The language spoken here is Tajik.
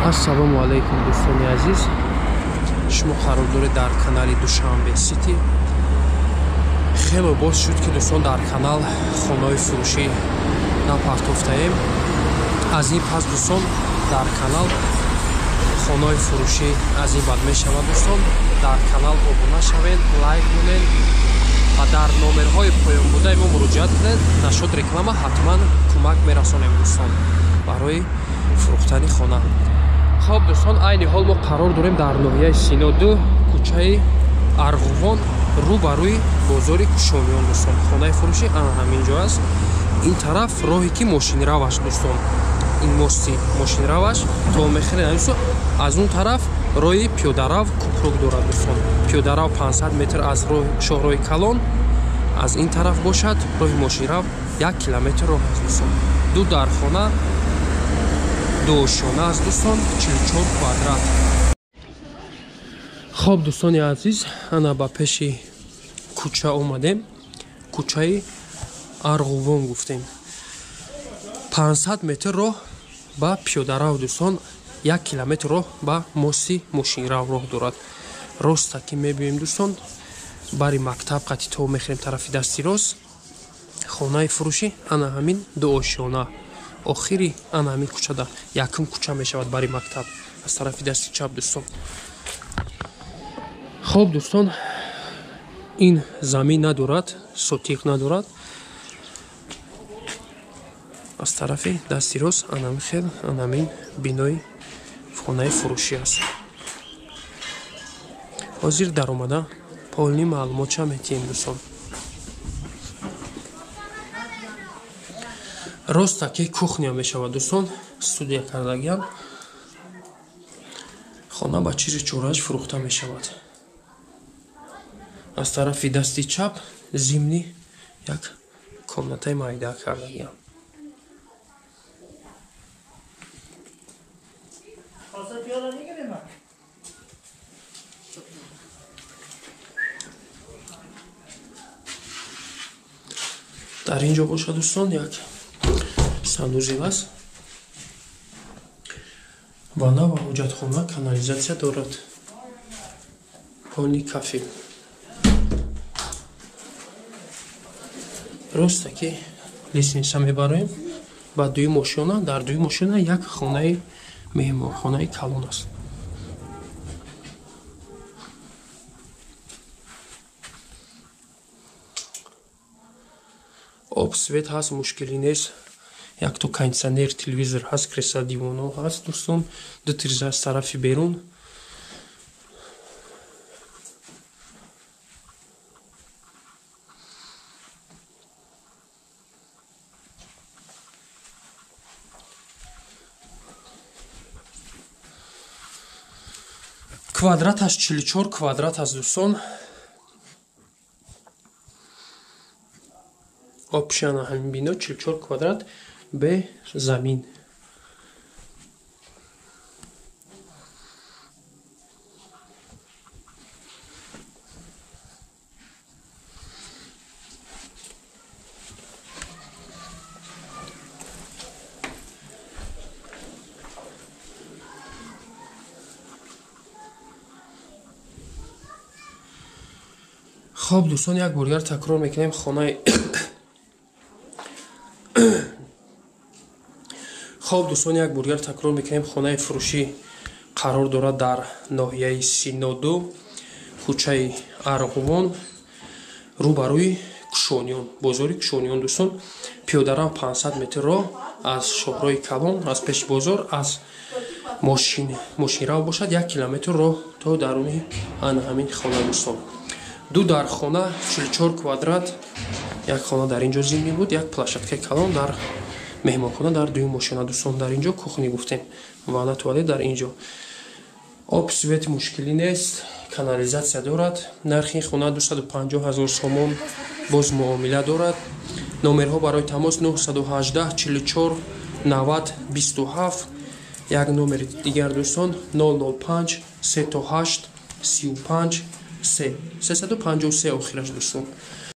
Ассалому алайкум, дӯстони азиз. Шумо қарор доред дар канали Душанбе Сити. Хело боз шуд, ки дӯстон, дар канал хонаҳои фурӯшӣ напартофтаем. Аз ин пас, дӯстон, дар канал хонаҳои фурӯшӣ аз ин баъд мешавад. Дӯстон, дар канал обуна шавед, лайк монед ва дар номерҳои поёнбудаи мо муроҷиат кунед. Нашод реклама ҳатман кӯмак мерасонем, дӯстон, барои фурӯхтани хона. Хоб, дӯстон, айни ҳол мо қарор дорем дар ноҳияи Сино 2, кӯчаи Арғувон, рӯ ба рӯи бозори Кушониён. Дӯстон, хонаи фурӯшӣ ана ҳамин ҷо аст. Ин тараф роҳе ки мошинраваш, дӯстон, ин мости мошинраваш то мехӯред. Аз он тараф роҳи пиёдарав кӯпрук дорад, дӯстон. Пиёдарав 500 метр аз шоҳроҳи калон, аз ин тараф бошад роҳи мошинрав 1 километр роҳ аст, дӯстон. Ду дархона, ду ошёна аст, дӯстон, 44 квадрат. Хоб, дӯстони азиз, ана ба пеши кӯча омадем. Кӯчаи Арғувон гуфтем. 500 метр роҳ ба пиёдарав, дӯстон, 1 километр роҳ ба мости мошинрав роҳ дорад. Роста ки мебиёем, дӯстон, бари мактаб қати то мехӯрем тарафи дасти рост, хонаи фурӯшӣ ана ҳамин ду ошёна. Охири ана ҳамин кӯчада, якум кӯча мешавад бари мактаб аз тарафи дасти чап, дӯстон. Хоб, дӯстон, ин замин надорад, сотиқ надорад. Аз тарафи дасти рост анами хел анамин бинои хонаи фурӯшӣ аст. Ҳозир даромада полни маълумотша метиҳем, дӯстон. Роста ки кухня мешавад, дӯстон, студия кардагиам. Хона ба чизи чорааш фурӯхта мешавад. Аз тарафи дасти чап зимни як комнатаи майда кардагиам. Дар ин ҷо бошад, дӯстон, як санузел аст. Ванна ва ҳоҷатхона, канализатсия дорад. Полни кафе. Роста ки лестница мебароем ба дуюм ошёна. Дар дуюм ошёна як хонаи меҳмонхонаи калон аст. Об, свет ҳаст, мушкилӣ нест. Якто кондитсионер, телевизор ҳаст, кресла, дивоно ҳаст, дӯстон. Ду тиреза аз тарафи берун. Квадраташ 44 квадрат аст, дӯстон. Обшана ҳамин бино 44 квадрат бе замин. Хоб, дӯстон, як бор дигар такрор мекунем, хонаи Хоб, дӯстон, як бор дигар такрор мекунем, хонаи фурӯшӣ қарор дорад дар ноҳияи Сино 2, кӯчаи Арғувон, рӯ ба рӯи Кушониён, бозори Кушониён, дӯстон. Пиёдарав 500 метр роҳ аз шоҳроҳи калон, аз пеши бозор, аз мошинрав бошад 1 километр роҳ то даруни ана ҳамин хона, дӯстон. Ду дархона, 44 квадрат, як хона дар ин ҷо зимни буд, як площадкаи калон дар меҳмонхона дар дуюм ошёна, дӯстон. Дар ин ҷо кухни гуфтем, ванна, туалет дар ин ҷо. Об, свет мушкилӣ нест, канализатсия дорад. Нархи ин хона 250 000 сомон, боз муомила дорад. Номерҳо барои тамос 918 44 90 27, як номери дигар, дӯстон, 005 38 35 3 353 охираш, дӯстон.